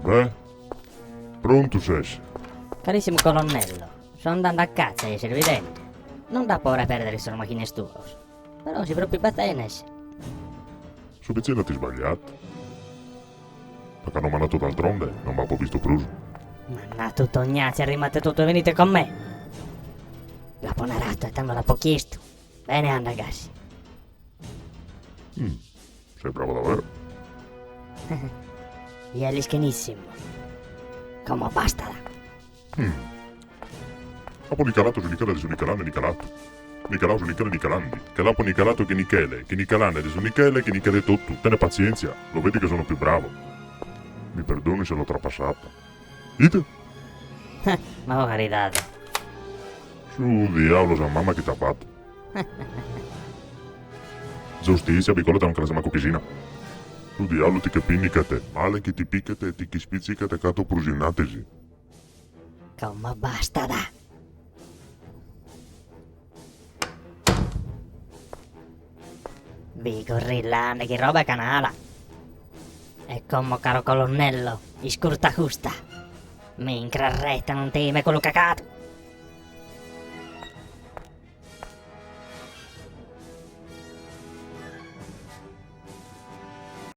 Beh, prontu ses? Carissimu colonnello, so andande a cazza e esser bidende. Non nd'apo ora 'e perdere sos machines tuos. Però si propriu be tenes. Su pitzinnu at isbagliatu. Ma cando m'at natu d'altronde non b'apo bistu prus. M'at natu Tognazzi, arrimate totu e venite con me. L'apo naratu e tando l'apo chiestu. Bene andat gasi. Mm, sei bravo davvero. Ja l'ischenissimu. Como bastat. Mm. Apo nicalatu su Nichele de su Nichelande Nichelatu. Nichelau su Nichele Nichelandi. Che l'apo nichelatu che Nichele, che Nichelande de su Nichele che Nichele totu. Tene pazienzia, lo vedi che sono più bravo. Mi perdoni se l'ho trapassata. Ite? Ma pro caridade. Su diaulu sa mama chi t'at fatu. Giustizia bi colat non che l'as mancu chisina. Su diaulu ti che pinnichet, male chi ti pichet e ti ch'ispizichet cantu prus innantis. Como bastat! Vigorrillande chi roba 'e canala! E como caro colonnello, iscurta custa! Mincrarretta non time culu cacatu!